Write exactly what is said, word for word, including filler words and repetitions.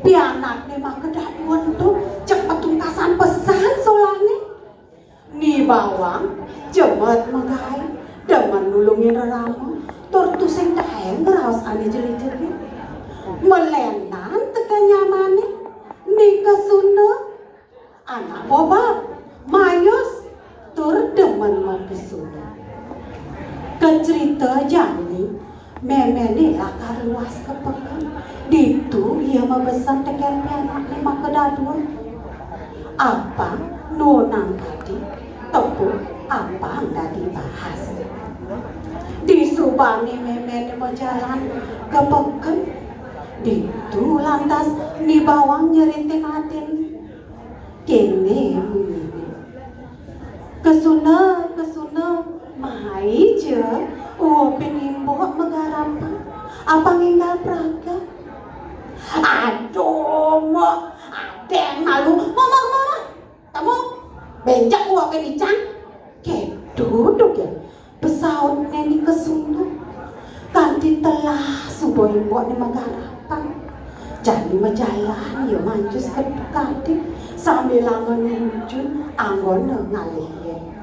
Pianakné makadaduan to cek patungkasan pesan solahné. Ni Bawang jemet magaé, demen nulungin rerama, tur tusing taén ngraos ané jeli-jeli. Malénan tekén nyamané, Ni Kesuna, anak bobab, mayos, tur demen mapesuna. Kacrita jani, méméné lakar luas ka peken. Ditu ia mabesen tekén pianakné makadaduan. Apang nunas dadi tepuk, apang dadi bahas. Disubané méméné majalan ka peken. Ditu lantas Ni Bawang nyeritain atiné. Kéné munyiné. Kesuna, Kesuna, mai ja uupin i Mbok magarapan. Apang énggal pragat. Aduh, Mbok, adén malu. Mbok, Mbok, Mbok, Mbok. Temu, bénjang uupin icang. Kéto dogén. Pasautné Ni Kesuna. Kanti telah suba i Mbokné magarapan. Jani majalan ia mancus ka kadé, sambilanga nuju anggona ngalih ia.